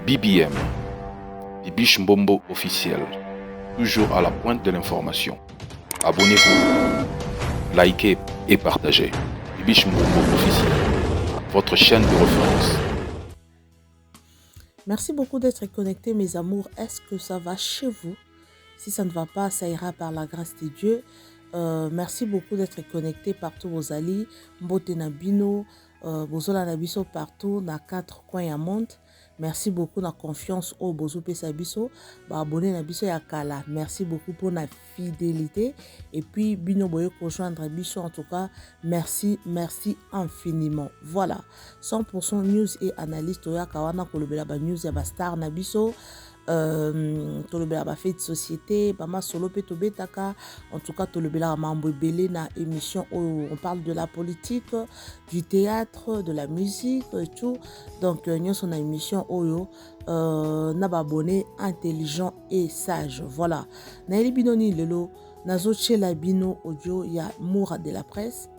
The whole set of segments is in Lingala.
BBM, Bibiche Mbombo officiel, toujours à la pointe de l'information. Abonnez-vous, likez et partagez. Bibiche Mbombo officiel, votre chaîne de référence. Merci beaucoup d'être connectés, mes amours. Est-ce que ça va chez vous Si ça ne va pas, ça ira par la grâce de Dieu. Euh, merci beaucoup d'être connecté partout bozali mbote na bino euh, bozolanda biso partout na quatre coins ya monde merci beaucoup na confiance oyo bozopesa biso baabone na biso ya kala merci beaucoup mpo na fidélité et puis bino boye kojoindre biso en tout cas merci merci infiniment voilà 100% news et analyse toyaka wana kolobela ba news ya bastar na biso euh, tolobelaka bafait de société bamasolo mpe tobetaka en tout cas tolobelaka mambo ebele na émission oyo on parle de la politique du théâtre de la musique et tout donc euh, nyonso na émission oyo euh, na baabonné intelligent et sage voilà nayeli bino nini lelo nazotyela bino audio ya moura de la presse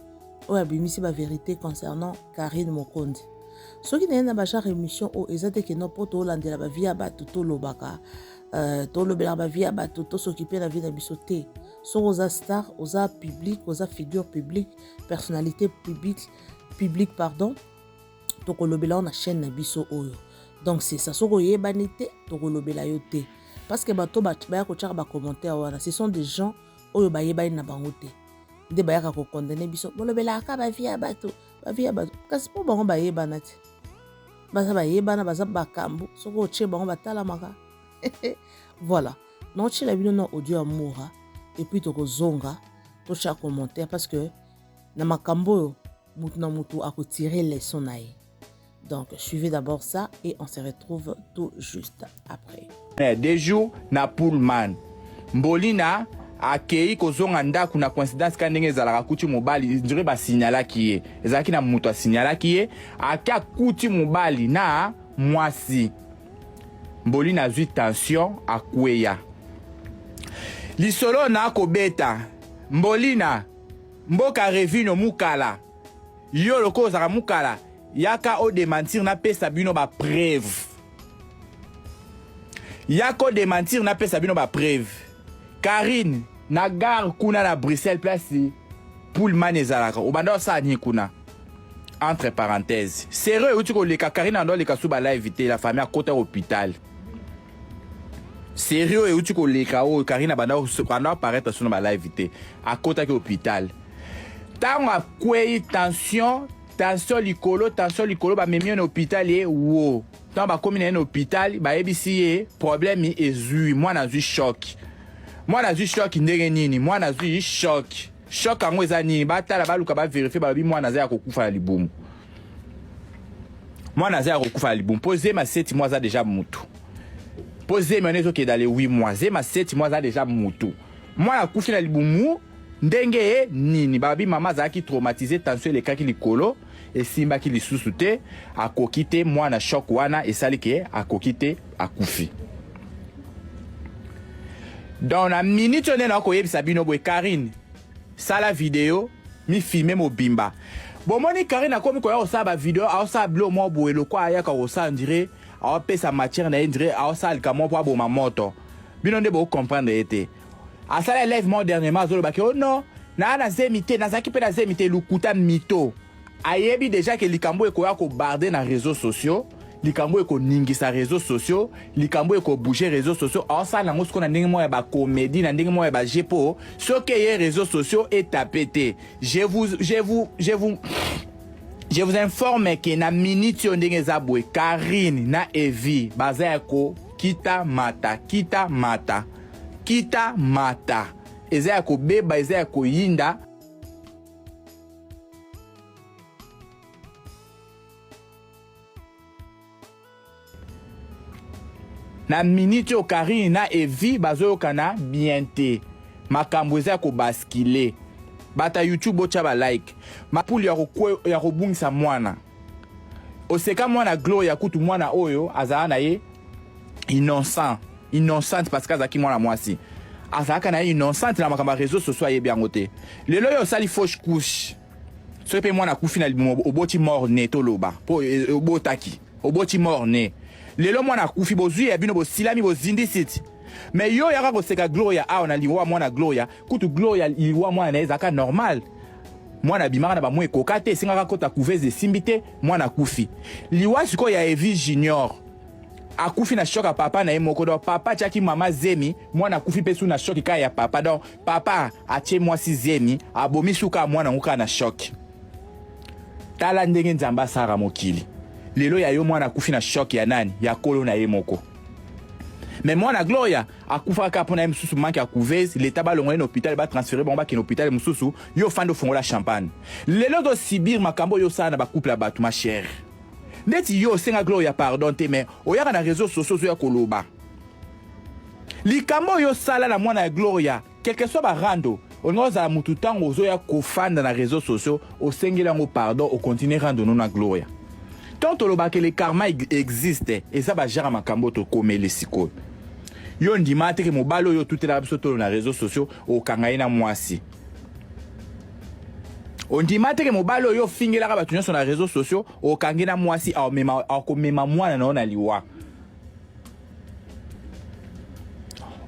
oyo abimisi baverité concernant karine mokonzi soki naye na bagenre émission oyo eza te keno mpo tolandela bavie ya bato tolobaka euh, tolobelaka bavie ya bato tosokipe na vie na biso te soki oza star oza public oza figure publique personnalité publique publique pardon tokolobela yo na chaîne na biso oyo donc c'est ça soki oyebani te tokolobela yo te parce que bato baya kotyaka bacommentaire wana ce sont des gens oyo bayebani na bango te nde bayaka kokondane biso bolobelaka bavie ya bato bavie ya bato kasi mpo bango bayebana te baza bayebana baza bakambo soki otie bango batalamaka voilà naotiela bino na audio ya mura epuis tokozonga totya commentaire parce que na makambo oyo motu na motu akotire leçon na ye donc suivez d'abord ça et on se retrouve tout juste après Deux jours na Pullman. Mbolina akei kozonga ndako na coïncidence ka ndenge ezalaka akuti mobali ndire basignalaki ye ezalaki na moto asignalaki ye ake akuti mobali na mwasi mbolina azwi tension akweya lisolo na kobeta mbolina mboka revino mukala yo lokola ozalaka mukala yaka odementir napesa bino bapreuve yaka odementir napesa bino bapreuve karine na gare kuna na bruxelles place pullman ezalaka obanda osala nini kuna entre parenthèse sérieux euti koleka karine ando aleka su balive te la famille akota hôpital sérieux euti koleka oyo karine abanda abanda apparaître su na balive te akotaki hôpital ntango akwei tension tension likolo tension likolo bamemi ye na hôpital ye wo ntango bakomi na ye na hôpital bayebisi ye problème ezwi mwana azwi choc mwana azwi choc ndenge nini mwana azwi choc choc yango eza nini batala baluka baverifie balobi mwana aza ya kokufa na libumu mwana aza ya kokufa na libumu mpo zema 7 mois aza deja mutu mpo zemi wana ezokenda le 8 mois zema 7 mois aza deja mutu mwana akufi na libumu ndenge nini balobi mama azalaki traumatise tension elekaki likolo esimbaki lisusu te akoki te mwana choc wana esali ke akoki te akufi donc na minute oyo nde nakoyebisa bino boye karine sala video mifilme mobimba bomoni karine akomi koya kosala bavideo aosala bilo moko boye lokwa ayaka kosala ndire aopesa matière na ye ndire aosala likambo mpo aboma moto bino nde bocomprendre ye te asala live moko dernièrement azolobaki oh non naa na zemi te nazalaki mpe na zemi te lokuta mito ayebi deja ke likambo ekoya kobarde na réseaux sociaux likambo ekoningisa réseaux sociaux likambo ekobouge réseaux sociaux aosala yango sikoyo na ndenge moko ya bacomédie na ndenge moko ya baje mpo soki eye réseaux sociaux etape te je vous, je vous, je vous je vous informe ke na minute oyo ndenge eza boye karine na evi baza ya kokita mata kita mata kita mata eza ya kobeba eza ya koyinda na minute oyo karine na evi bazoyokana bien te makambo eza ya kobaskile bata youtube botya balike mapulu ya kobungisa mwana oseka mwana gloria kutu mwana oyo azala na ye innocent innocente parce que azalaki mwana mwasi azalaka na ye innocente na makambo ya réseau sociaux ayebi yango te lelo oyo osali fausse couche soki mpe mwana akufi na libumu oboti mort ne toloba mpo obotaki oboti mort ne. Lelo mwana akufi, bozwi ya bino, bosilami, bozindisi ti. Mais yo oyaka koseka Gloria awa na liwa mwana Gloria, kutu Gloria liwa mwana na ye ezalaka normal. Mwana abimaka na ba mois ekoka te, esengaka akota couveuse esimbi te, mwana akufi. Liwa sikoyo ya Evi Junior, akufi na choc ya papa na ye moko. Donc papa atiaki mama zemi, mwana akufi mpe su na choc kaka ya papa. Donc papa atie mwasi zemi, abomi su kaka mwana yango kaka na choc. Tala ndenge Nzambe asara mokili. Lelo ya yo mwana akufi na choc ya nani? Ya kolo na ye moko. Mais mwana Gloria akufaka kaka mpona ye mosusu manque ya couveuse, leta balongola ye na hôpital, batransfere bango bakende hôpital mosusu, yo ofandi ofongola champagne. Lelo ozosibir makambo oyo osala na bacouple ya bato, ma chère. Ndeti yo osenga Gloria pardon te, mais oyaka na réseaux sociaux ozoya koloba likambo oyo osala na mwana ya Gloria, quelque soit barando olingi ozala mutu, ntango ozoya kofanda na réseaux sociaux osengeli yango pardon, okontinue rando no na Gloria. Tant tolobaka le karma existe, eza bagenre ya makambo oyo tokomeli sikoyo. Yo ndima te ke mobali oyo otutelaka biso tolo na réseaux sociaux okanga ye na mwasi. Ondima te ke mobali oyo ofingelaka bato nyonso na réseaux sociaux okangi na mwasi, akomema mwana na yo na liwa.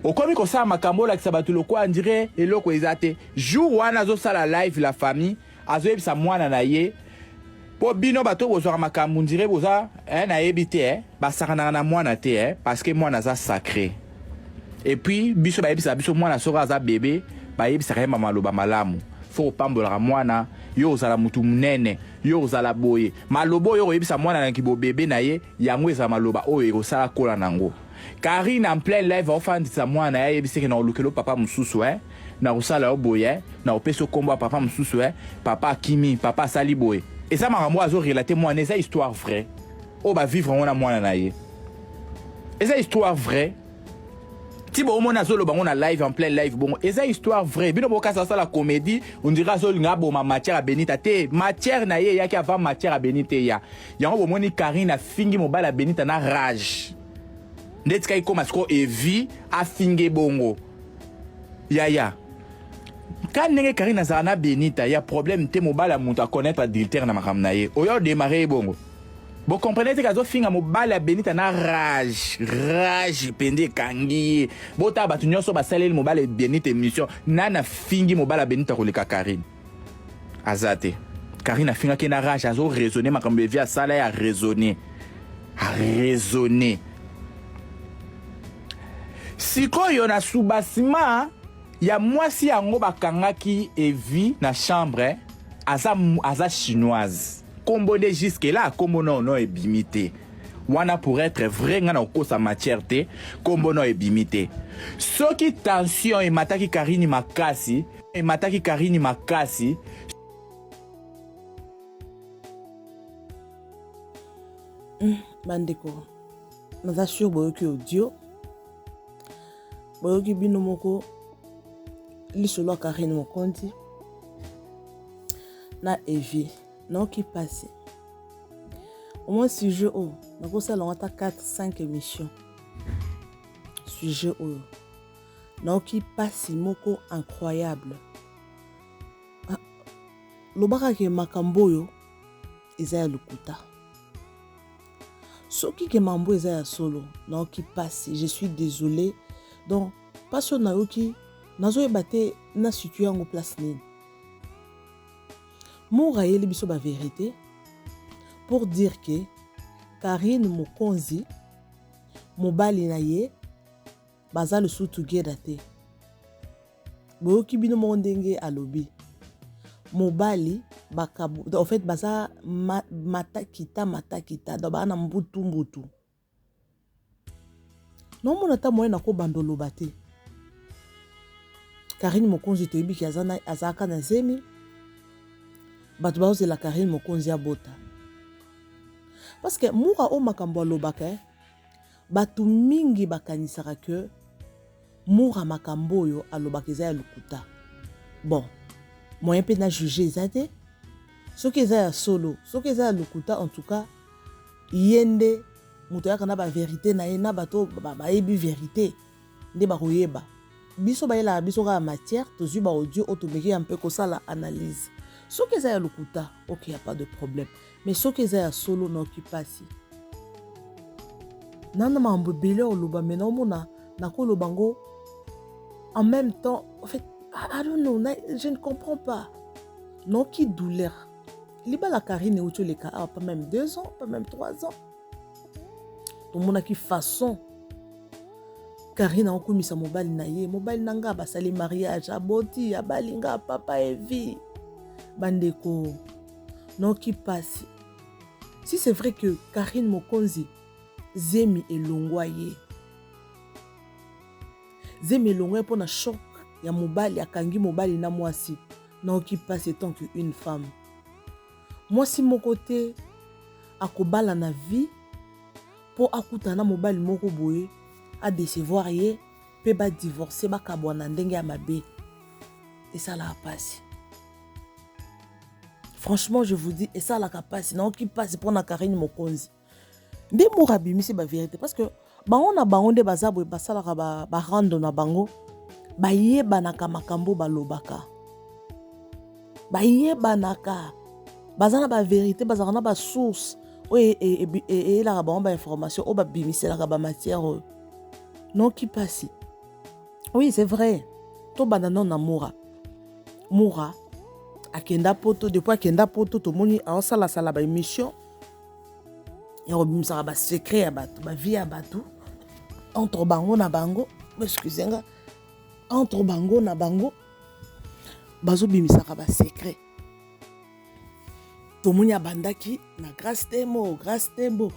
Okomi kosala makambo olakisa bato lokola ndire eloko eza te. Jour wana azosala live, la famille, azoyebisa mwana na ye mpo bino bato bozwaka makambo ndire boza eh, nayebi te eh, basakanaka na mwana te eh, parce que mwana aza sacré. Et puis biso bayebisaka biso mwana soki aza bebe, bayebisaka ye maloba malamu, fo kopambolaka mwana, yo ozala mutu monene, yo ozala boye. Maloba oyo koyebisa mwana na kibobebe na ye, yango ezala maloba oyo ekosala kola nango. Karine en plein live aofandisa mwana na ye, ayebisi ke na kolukela papa mosusu eh, na kosala yo boye eh, na kopesa yo kombo ya papa mosusu eh, papa akimi, papa asali boye. Eza makambo oyo azorelate mwana, eza histoire vraie oyo bavivre yango na mwana na ye, eza histoire vraie. Ti boomona azoloba ngo na live, en plein live bongo, eza histoire vraie. Bino bokasa asala comédie, on dirait azolinga aboma matière ya Benita te. Matière na ye eyaki avant matière ya Benita eya. Yango bomoni Karine afingi mobali ya Benita na rage, nde etikaki koma sikoyo Evi afinge bongo. Yaya ka ndenge Karine azala na Benita ya problème te, mobali ya moto akonaître adultère na makambo na ye, oyo odémarre ye bongo. Bokomprene te, azofinga mobali ya Benita na rage, rage mpenza ekangi ye. Botala bato nyonso basaleli mobali ya Benita émission, nani afingi mobali ya Benita koleka Karine? Aza te. Karine afingaki na rage, azoraisonne makambo Evi asala ye, araisonne, araisonne. Sikoyo na subasima ya mwasi yango bakangaki Evi na chambre, aza chinoise, kombo nde jusque là kombo no ebimi te. Wana pour être vrai, nga na kokosa matière te, kombo no ebimi te. Soki tension emataki Karini makasi, emataki Karini makasi. Bandeko, naza sur boyoki audio, boyoki bino moko lisolo ya Karine Mokonzi na Evi. Naoki mpasi au moins sujet oyo nakosala yango ata 4 5 émission. Sujet oyo naoki mpasi moko incroyable. Ah, lobaka ke makambo oyo eza ya lokuta, soki ke mambo eza ya solo, naoki mpasi, je suis désolé. Donc mpasi oyo nayoki, nazoyeba te na situe yango place nini. Mour ayeli biso bavérité pour dire que Karine Mokonzi, mobali na ye, baza lisusu together te. Boyoki bino moko ndenge alobi mobali bakabu, en fait baza matakita matakita, donc baa na mbutu mbutu. Naomona ata moyen nakobanda oloba te. Karine Mokonzi toyebiki azalaka na zemi, bato bazozela Karine Mokonzi abota, parce que mura oyo makambo alobaka eh, bato mingi bakanisaka ke mura makambo oyo alobaka eza ya lokuta. Bon, moyen mpe na juge eza te soki eza ya solo, soki eza ya lokuta. En tout cas ye nde moto ayaka na baverité na ye, na bato bayebi vérité nde bakoyeba. Biso bayelaka biso kaka matière, tozwi baaudio oyo, tomeki ya mpe kosala analyse. Soki eza ya lokuta, ok, ya pas de problème, mais soki eza ya solo, naoki mpasi. Na na makambo ebele ya koloba mais naomona nakoloba yango en même temps. En fait, I don't know, je ne comprends pas. Noki douleur. Libala Karine euti oleka awa pas même 2 ans, pas même 3 ans. Tomonaki façon Karine akokumisa mobali na ye, mobali na nga, basali mariage, aboti, abali nga papa Evi. Bandeko, noki pasi. Si c'est vrai que Karine Mokonzi zemi elongwa ye, zemi elongwa ye mpona choc ya mobali, akangi mobali na mwasi, naoki mpasi etant que une femme. Mwasi moko te akobala na vie mpo akutana na mobali moko boye, adécevoir ye mpe badivorce, bakabwana na ndenge ya mabe. Esalaka mpasi, franchement je vous dis, esalaka mpasi. Naoki mpasi mpona Karine Mokonzi nde moko abimisi bavérité, parce que bango na bango nde baza boye, basalaka barando na bango, bayebanaka makambo balobaka, bayebanaka, baza na bavérité, bazalaka na basource oyo eyelaka bango bainformation oyo babimiselaka bamatière oyo. Noki mpasi. Oui, c'est vrai. Tobanda nano na Mura. Mura akenda Poto. Depuis akenda Poto, tomoni aosalasala baémission ya kobimisaka basecret ya bato, bavie ya bato entre bango na bango. Excuse nga, entre bango na bango bazobimisaka basecret. Tomoni abandaki na Grâce Temo. Grâce Temo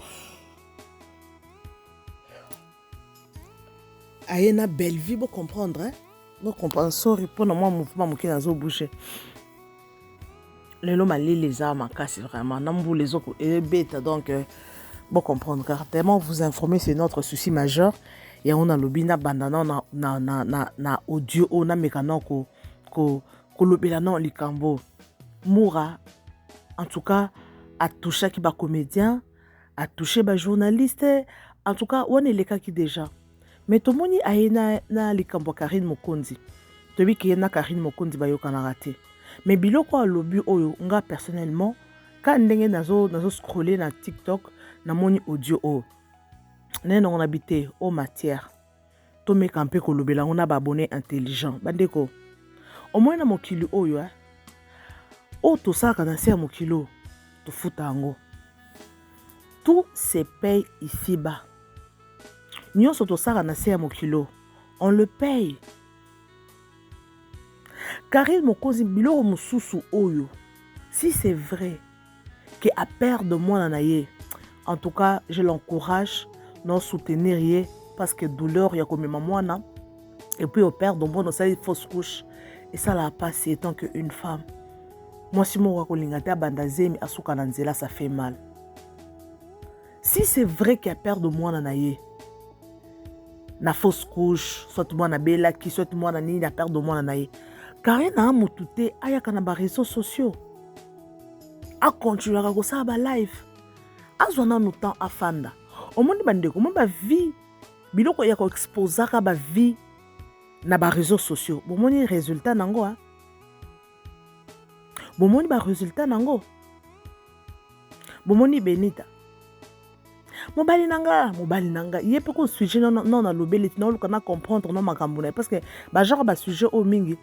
aye na Bellevue. Bocomprendre, hein? Bocomprendre, sorry mpona mwa mouvement moke, nazobouge. Lelo malili eza makasi vraiment, na mbula ebeta, donc bocomprendre, car tellement vous informer, c'est notre souci majeur. Yango nalobi nabanda nao na audio oyo, nameka nao kolobela nao likambo Mura. En tout cas, atouchaki bacomédien, atouche bajournaliste. En tout cas, wana elekaki déjà. Mais tomoni aye na likambo ya Karine Mokonzi. Toyebi ke ye na Karine Mokonzi bayokanaka te. Mais biloko alobi oyo, nga personnellement, ka ndenge nazo scrolle na TikTok, namoni audio oyo, naye nango nabi te o matière, tomeka mpe kolobela yango na baabonné intelligent. Bandeko, omoi na mokili oyo, eh, oyo tosalaka na se ya mokili oyo, tofuta yango. Tout se paye ici-bas. Nyonso tosalaka na se ya mokili oyo, on le paye. Karine Mokonzi, biloko mosusu oyo, si c'est vrai ke aperdre mwana na ye, en tout cas je l'encourage na soutenir ye, parce que douleur ya komema mwana et puis operdre mwana, osali fausse couche, esalaka mpasi. Etant que une femme, mwasi moko akolinga te abanda zemi, asuka na nzela, ça fait mal. Si c'est vrai ke aperdre mwana na ye na fausse couche, soit mwana abelaki, soit mwana nini, aperdre mwana na ye, Karine aa motu te ayaka na baréseaux sociaux, akontinuaka kosala balive. Azwa nanu temps, afanda. Omoni bandeko, omoni bavie, biloko ya koexposaka bavie na baréseaux sociaux, bomoni résultat nango a, bomoni barésultat nango. Bomoni Benita, mobali na nga, mobali na nga ye mpe ko sujet non nalobeli te, naoluka na comprendre no makambo na ye, parce que bagenre basujet oyo mingi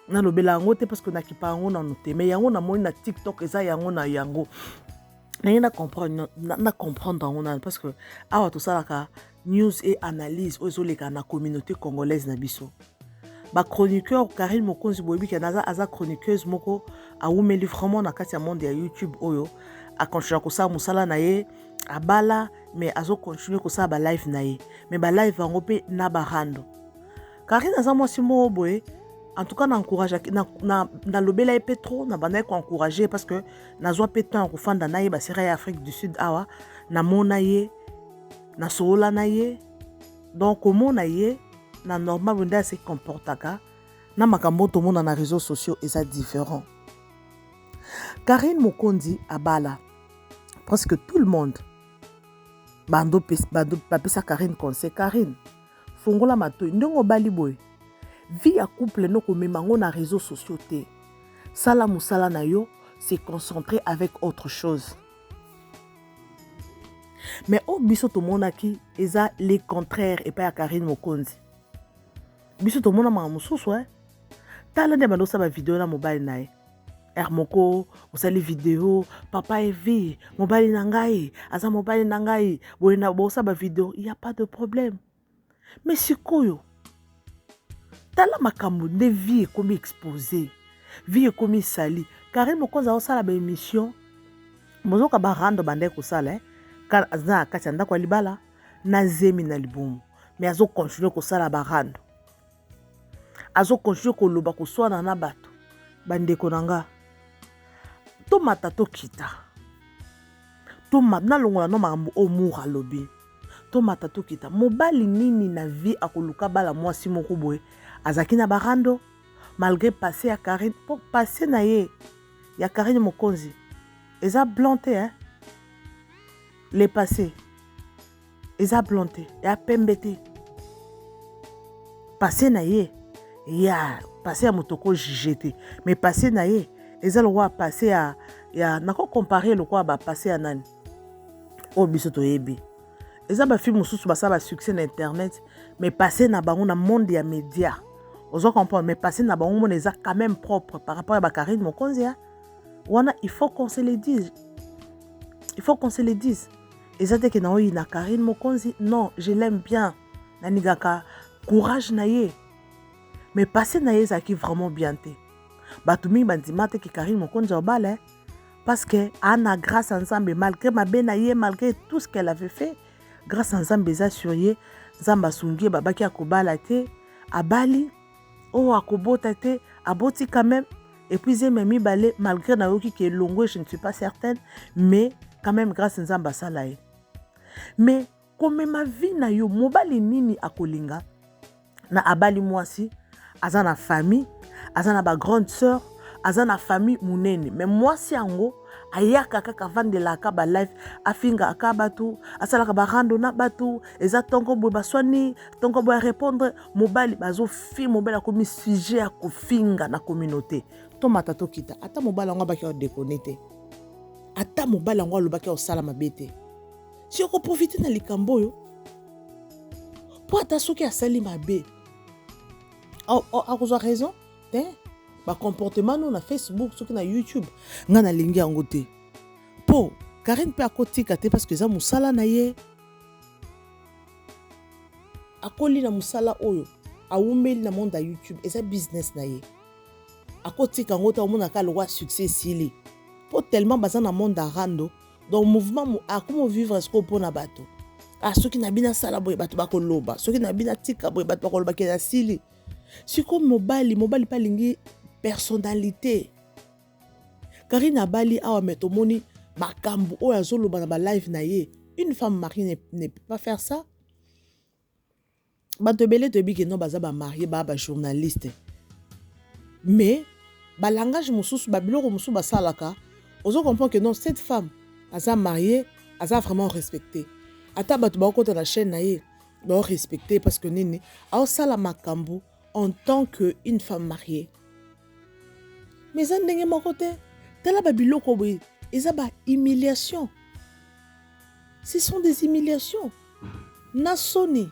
nalobela yango te, parce que nakipa yango nano te. Mais yango namoni na TikTok, eza yango na yango ndenge na comprendre, na comprendre yango nano, parce que awa tosalaka news et analyse oyo ezoleka na communauté congolaise na biso. Bachroniqueur, Karine Mokonzi, boyebi ke naza, aza chroniqueuse moko awumeli vraiment na kati ya monde ya YouTube oyo. Akontinua kosala mosala na ye, abala, mais azokontinue kosala balive na ye, mais balive yango mpe na barando. Karine aza mwasi moko boye, en tout cas na encourage, nalobela ye mpe trop, na bandaki koencourage, parce que nazwa mpe temps ya kofanda na ye basera ya Afrique du Sud awa, namona ye, nasolola na ye. Donc komona ye na normal boye nde ase comportaka na makambo oyo tomona na réseaux sociaux eza différent. Karine Mokonzi abala, presque tout le monde bando bapesa Karine conseil: Karine, fongola matoi, ndenge obali boye, vie ya couple no komema yango na réseaux sociaux te. Sala mosala na yo, se concentrer avec autre chose. Mais oyo biso tomonaki eza le contraire epai ya Carine Mokonzi. Biso tomona makambo mosusu eh. Tala nde bando osala bavideo na mobali na ye. Heure moko osali video papa Evi mobali na ngai aza mobali na ngai boye na bosala bavideo, il y a pas de problème. Mais sikoyo tala makambo nde vie ekomi expose, vie ekomi sali. Carine Mokonzi azosala ba émission, bozoka ba rando bandaki kosala eh? Aza na kati ya ndako ya libala na zemi na libumu, mais azo continuer kosala ba rando, azo continuer koloba koswana na bato. Bandeko na nga, tomata tokita, nalongola no makambo oyo Moura alobi, tomata tokita. Mobali nini na vie akoluka bala mwasi moko boye azalaki na barando malgré passé ya Carine? Po passé na ye ya Carine Mokonzi eza blanc te, hein? Le passé eza blanc te, ya pembe te. Passé na ye ya passé ya moto ko juge te, mais passé na ye eza lokola passé ya nako comparer lokola ba passé ya nani oyo biso toyebi. Eza ba filles mosusu basala ba succès na internet, mais passé na bango na monde ya média, ozo comprendre, mais passé na bango mona eza quand même propre par rapport ya ba Carine Mokonzi ya wana. Il faut qu'on se le dise, il faut qu'on se le dise. Eza te ke na oyi na Carine Mokonzi, non, je l'aime bien, nalingaka courage na ye, mais passé na ye ezalaki vraiment bien te. Bato mingi bandima te ke Carine Mokonzi obala, parce que ana grâce à Nzambe, malgré mabe na ye, malgré tout ce qu'elle avait fait, grâce à Nzambe eza sur ye. Nzambe asungi ye, babaki akobala te, abali, oyo akobota te, aboti quand même. Et puis zemi ya mibale, malgré nayoki ke elongwe, je ne suis pas certaine, mais quand même grâce Nzambe asala ye. Mais komema vie na yo, mobali nini akolinga na abali mwasi aza na famille, aza na ba grande sœur, aza na famille monene, mais mwasi yango ayaka kaka avandelaka ba live, afingaka bato, asalaka barando na bato, eza ntongo boye baswani, ntongo boye arépondre mobali, bazofi mobali akomi sujet ya kofinga na communauté. Tomata tokita, ata mobali yango abaki adekone te, ata mobali yango alobaki osala mabe te, si okoprofite na likambo oyo mpo ata soki asali mabe akozwa raison te. Bacomportement no na Facebook soki na YouTube, ngai nalingi yango te, mpo Carine mpe akotika te, parce que eza mosala na ye, akoli na mosala oyo, awumeli na monde ya YouTube, eza business na ye, akotika yango te. Omonaka lokwa succès esili mpo tellement baza na monde ya rando. Donc mouvement akomo vivre sikoyo mpona bato. Ah, soki na bino asala boye, bato bakoloba, soki na bino atika boye, bato bakoloba ke asili. Sikoyo mobali mpe alingi personnalité. Karine abali awa, me tomoni makambo oyo azoloba na balive na ye. Une femme mariée ne peut pas faire ça. Bato ebele toyebi ke no baza bamarie, baa bajournaliste, mais balangage mosusu, babiloko mosusu basalaka, ozo comprendre que non, cette femme aza mariée, aza vraiment respecté. Ata bato bakokota na chaîne na ye, baorespecte, parce que nini? Aosala makambo en tant que une femme mariée, mais eza ndenge moko te. Tala babiloko boye, eza ba humiliation, ce sont des humiliations na soni.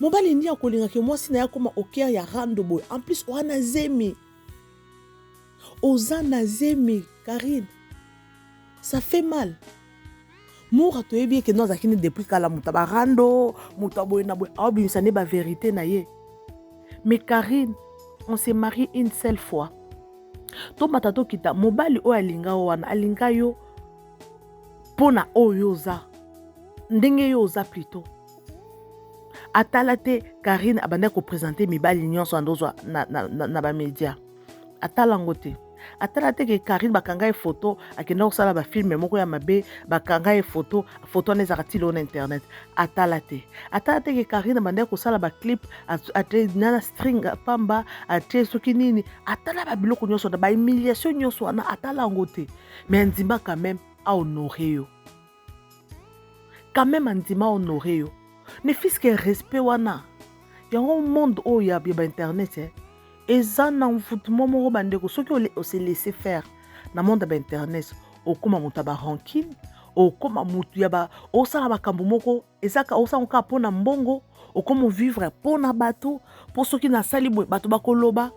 Mobali nini akolingaka mwasi na ye akóma au cœur ya rando boye? En plus oza na zemi, oza na zemi, Karine, ça fait mal. Moura toyebi eke no azalaki ne depuis kala moto barando, moto aboye na boye, aobimisa nde bavérité na ye. Mais Karine, on s'est marié une seule fois. Tomata tokita, mobali oyo alinga yo wana, alinga yo mpo na oyo oza, ndenge yo oza plutôt. Atala te Karine abandaki koprésente mibali nyonso andozwa na bamédia, atala yango te. Atala te ke Karine bakanga ye foto, akenda kosala bafilme moko ya mabe, bakanga ye foto, foto wana ezalaka ti lelo na internet. Atala te, atala te ke Karine abandaki kosala baclip, atie na string pamba, atie soki nini. Atala babiloko nyonso wana, bahumiliation nyonso wana, atala yango te. Mais andima quand même ahonore yo, quand même andima honore yo, ne fût-ce que respect wana. Yango monde oyo ya bainternet, eh, eza na envoûtement moko. Bandeko, soki ose laisser faire na monde ya bainternet, okóma moto ya barancune. Okoma mutu ya ba osala makambo moko ezaka osala kaka mpo na mbongo, okoma ovivre mpo na bato, mpo soki nasali boye bato bakoloba.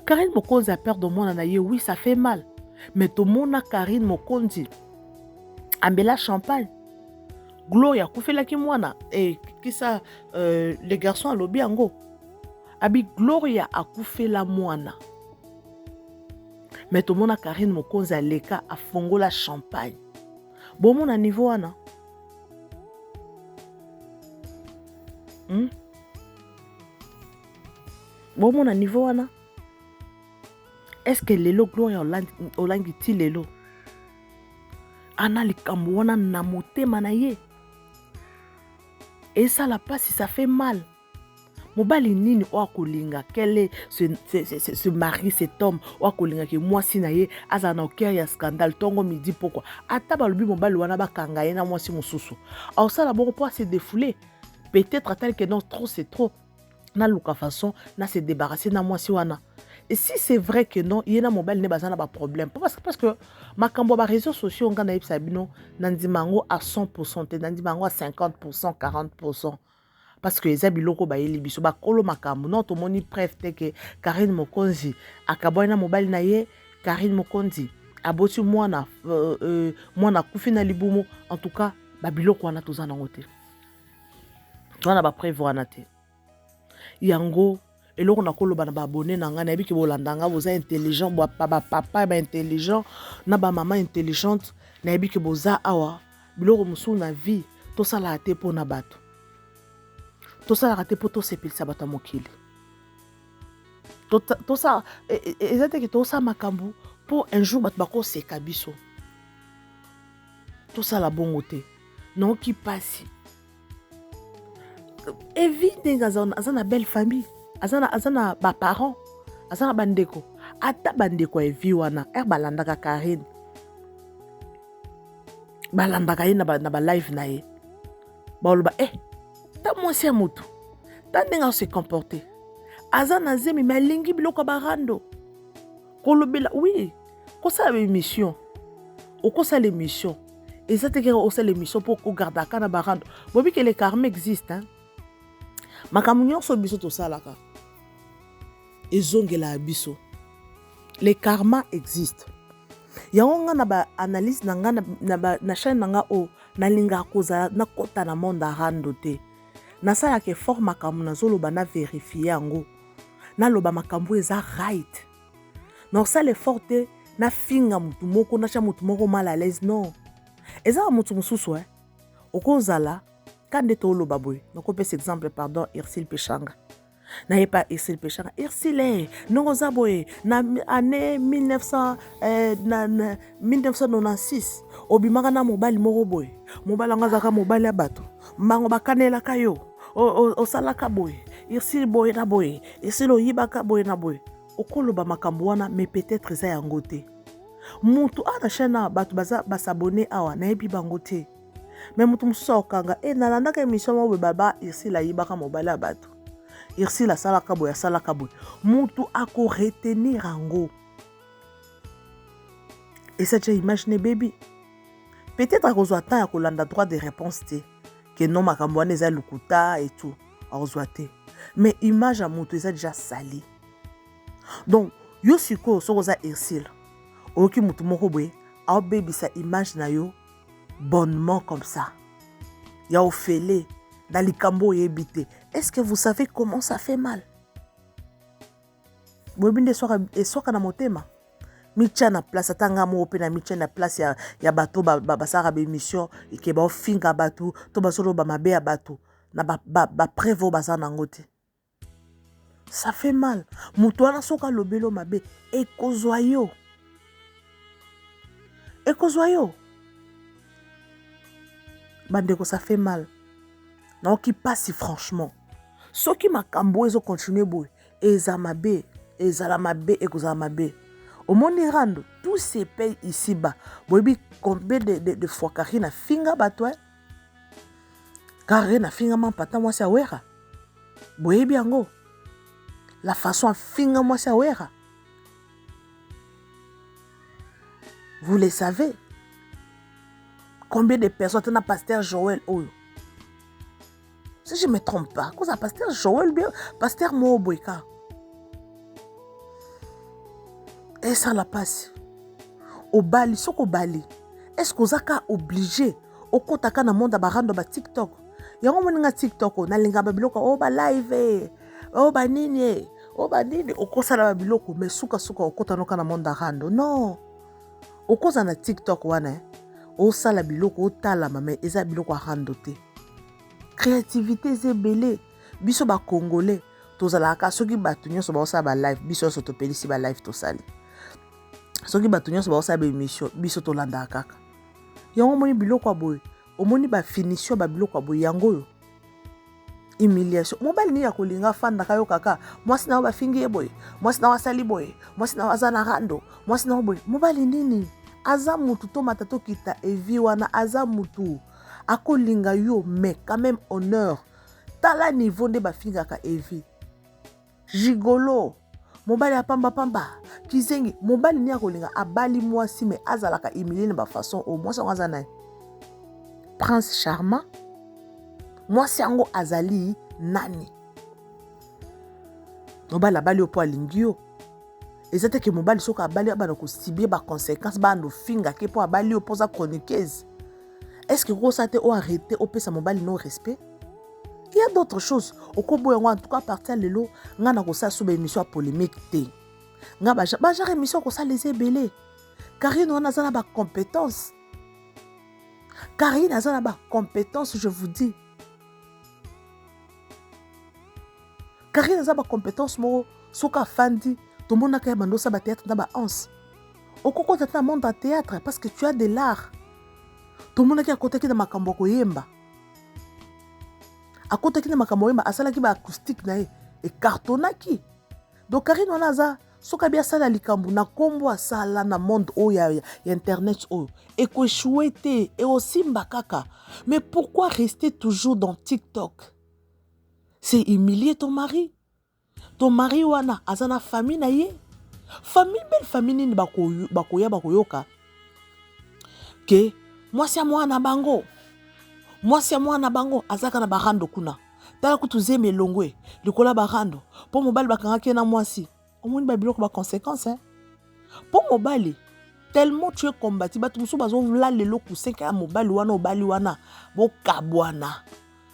Karine Mokonzi a perdre mwana na ye, oui ça fait mal, mais tomona Karine Mokonzi amela champagne. Gloria akufelaki mwana e kisa le garçon alobi yango abi Gloria akufela mwana, mais tomona Karine Mokonzi aleka afongola champagne. Bomona niveau wana? Bomona niveau wana? Est-ce que lelo Gloria Olangi ti lelo ana likambo wana na motema na ye? Esala pasi, ça fait mal. Mobali nini oyo akolinga? Quel est ce mari, cet homme oyo akolingaki mwasi na ye azala na cœur ya scandale ntongo midi pokwa? Ata balobi mobali wana bakanga ye na mwasi mosusu, aosala bongo mpo ase défouler. Peut-être atali ke non, trop c'est trop, naluka façon na se débarrasser na mwasi wana. Et si c'est vrai que non, ye na mobali ne baza na baproblème, parce que makambo ya baréseaux sociaux, nga nayebisa bino, na ndima yango à 100 te, na ndima yango à 50, 40, parce que eza biloko bayeli biso bakolo makambo. Non, tomoni preuve te ke Karine Mokonzi akabwani na mobali na ye, Karine Mokonzi aboti mwana, mwana akufi na libumu. En tout cas, babiloko wana toza nango te, toza na bapreuve wana te. Yango eloko nakoloba na baabonnés na ngai, nayebi ke bolanda ngai, boza intelligent, bapapa baintelligent na bamama intelligente, nayebi ke boza awa. Biloko mosusu na vie tosalaka te mpo na bato, tosalaka te mpo tosepelisa bato ya mokili. Tosala eza te ke tosala makambo mpo un jour bato bakoseka biso. Tosala bongo te. Naoki mpasi evi ndenge aza na belle famille, aza na baparent, aza na bandeko. Ata bandeko ya evi wana ere balandaka Karine, balandaka ye na balive na ye, baloba e ta mwasi ya motu, ta ndenge ase comporte, aza na zemi me alingi biloko ya barando kolobela. Oui, kosala baémission, okosala émission, eza te kaka osala émission mpo ogardaka na barando. Boyebi ke le karma existe, hein? Makambo nyonso biso tosalaka ezongelaka biso. Le karma existe. Yango nga na baanalyse na nga na chaîne na nga oyo, nalingaka kozala nakɔta na monde ya rando te. Nasalaka effort, makambo nazoloba na vérifie yango, naloba makambo eza right. Nakosala effort te nafinga motu moko, natya motu moko mal à l'aise. Non, eza na motu mosusu eh. Okozala ka nde tooloba boye, nakopesa exemple, pardon, Ursile Peshanga. Nayepa Ursile Peshanga, Ursile, ndenge oza boye na année 1900, na 1996 obimaka na mobali moko boye, mobali yango azalaka mobali ya bato, mbango bakanelaka yo, osalaka boye, Ursile boye na boye, Ursile oyibaka boye na boye. Okoloba makambo wana, mais peut-être eza yango te. Mutu awa na chaîne awa, bato baza bas'abonner awa, nayebi bango te, mais moto mosusu akokanga e nalandaka émission moko boye, baba Ursile ayibaka mobali ya bato, Ursile asalaka boye, asalaka boye. Motu akoretenir yango, esa tia image ne bebi. Peut-être akozwa temps ya kolanda droit de réponse te ke non, makambo wana eza lokuta et tout, akozwa te, mais image ya moto eza déjà sali. Donc yo sikoyo, soki oza Ursile, oyoki motu moko boye aobebisa image na yo bonnement comme ça ya ofele na likambo oyebi te, est-ce que vous savez comment ça fait mal? Boyebi nde eswaka na motema. Mitya na place, ata nga moko mpe na mitya na place ya bato basalaka baémission eke baofinga bato to bazoloba mabe ya bato na bapreuve oyo baza nango te. Ça fait mal. Moto wana soki alobeli yo mabe, ekozwa yo, ekozwa yo. Bandeko, ça fait mal, naoki mpasi franchement. Soki makambo oyo ezocontinue boye, eza mabe, ezala mabe, ekozala mabe. Omoni rando, tout se paye ici bas. Boyebi combien de fois Karine afinga bato, eh? Karine afinga Mampata, mwasi awera, boyebi yango, la façon afinga mwasi awera, vous le savez. Combien de personnes ata na pasteur Joël oyo, si je me trompe pas, koza pasteur Joël bien pasteur moko boye kaka esala mpasi. Obali, soki obali, est ce que oza ka obligé okɔtaka na monde ya barando ba TikTok? Yango omoni nga TikTok oyo nalingaka babiloko oyo, balive oyo, banini oyo, banini, okosala babiloko, mais sukasuka okɔta noka na monde ya rando. Non, okoza na TikTok wana, osala biloko otalama, mais eza biloko ya rando te. Créativité eza ebele. Biso bacongolais tozalaka, soki bato nyonso baosala balive, biso nyonso topelisi balive, tosali. Soki bato nyonso baosala baémission, biso tolandaka kaka yango. Omoni biloko ya boye, omoni bafinition ya babiloko ya boye, yango oyo humiliation. Mobali nini ya kolinga afandaka yo kaka mwasi na yo bafingi ye boye, mwasi na yo asali boye, mwasi na yo aza na rando, mwasi na yo boye? Mobali nini aza mutu? Tomata tokita, evi wana aza mutu akolinga yo, mais quand même honneur. Tala niveau nde bafingaka Evi gigolo, mobali ya pambapamba, kizengi. Mobali nini akolinga abali mwasi mais azalaka humilie na bafaçon oyo? Mwasi yango aza nani? Prince Charmant? Mwasi yango azali nani? Mobali abali yo mpo alingi yo. Eza te ke mobali soki abali, abanda kosubir baconséquence, banda ofingake mpo abali yo mpo oza chroniqueuse. Est ce que okosala te oarrête, opesa mobali no respect? Il y a d'autres choses okoboya yango. En tout cas, à partir lelo, ngai na kosala so baémission ya polémique te. Nga bagenre émission akosala eza ebele. Karine wana aza na bacompétence, Karine aza na bacompétence, je vous dis, Karine aza bacompétence moko. Soki afandi, tomonaka ya bando osala bathéâtre na baanse, okokota te na monde ya théâtre parce que tu as de l'art. Tomonaki akotaki na makambo ya koyemba, akotaki na makambo ya koyemba, asalaki baacoustique na ye, ecartonnaki. Donc Karine wana aza, soki abi asala likambo na nkombo, asala na monde oyo ya internet oyo, ekoéchouer te, ekosimba kaka. Mais pourquoi rester toujours dans TikTok? C'est humilier ton mari. Ton mari wana aza na famille na ye, famille, belle famille nini bakoya bakoyoka ke mwasi ya mwana bango, mwasi ya mwana bango azalaka na barando kuna? Tala kutu zemi elongwe likolo ya barando mpo mobali bakangaki ye na mwasi. Omoni babiloko, baconséquence, hein? Mpo mobali, tellement tu es combati, bato mosusu bazolala eloko seka ya mobali wana, obali wana, bokabwana,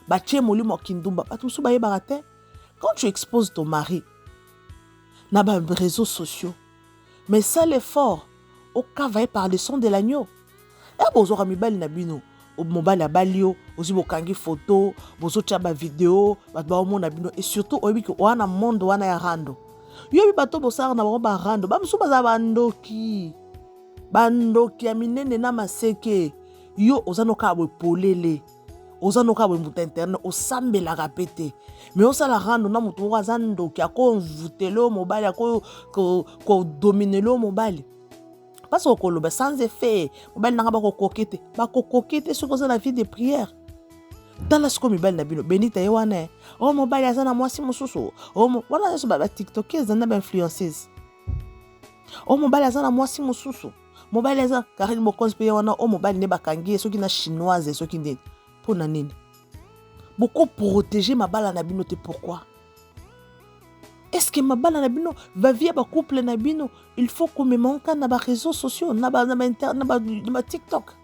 batie molimo ya kindumba. Bato mosusu bayebaka te, quand tu exposes ton mari na baréseaux sociaux, mais sala effort okava ye par le sang de l'agneau. E bozwaka mibali na bino, mobali abali yo, ozwi, bokangi foto, bozotia bavideo, bato baomona bino. Et surtout oyebi ke oza na monde wana ya rando. Yoyebi bato bosalaka na bango barando, bamosusu baza bandoki, bandoki ya minene na maseke. Yo oza no kaka boye polele, oza no kaka boye moto internet, osambelaka mpe te, mais osala rando na moto moko aza ndoki, akomvutela oyo mobali, akodominela oyo mobali. Mpasi okoloba sans effet, mobali nanga bakokoki te, bakokoki te soki oza na vie de prière. Tala sikoyo mibali na bino, Benita ye wana, oyo mobali aza na mwasi mosusu wana nyonso, batiktokese na bainfluenceuse, oyo mobali aza na mwasi mosusu, mobali aza. Karine Mokonzi mpe ye wana, oyo mobali nde bakangi ye soki na chinoise, soki nini. Mpo na nini bokoprotéger mabala na bino te? Pourquoi est ce que mabala na bino, bavie ya bacouple na bino, il faut komema nka na baréseaux sociaux, na batiktok?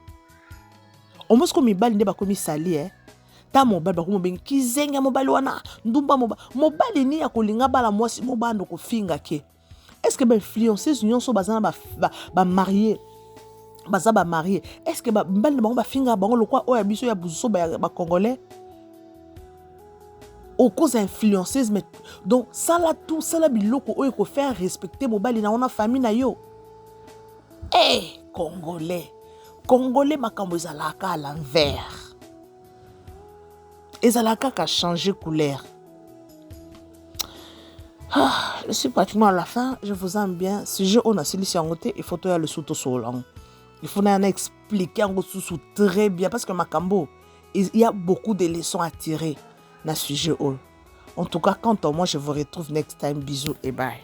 Omoi siko mibali nde bakomi sali, eh? Ta mobali bakomi obengi kizengi ya mobali wana, ndumba. Mobali nini ya kolinga bala mwasi mobando kofinga ke? Est ce que bainfluenceuse nyonso baza na bamarie, baza bamarie, est ce que mibali na bango bafingaka bango lokwa oyo ya biso ya buzoba ya bacongolais? Okoza influenceuse, mais donc sala tout, sala biloko oyo ekofaire respecter mobali na yo na famille na yo. E congolais, congolais, makambo ezalaka à l'envers, ezalaka kaka changer couleur. Ah, je suis pratiquement à la fin. Je vous aime bien. Sujet oyo nasilisi yango te, il faut toya lesu tosolola yango. Il faut naya na expliquer yango susu très bien parce que makambo, il y a beaucoup de leçons à tirer na sujet oyo. En tout cas, quant à moi, je vous retrouve next time. Bisous et bye.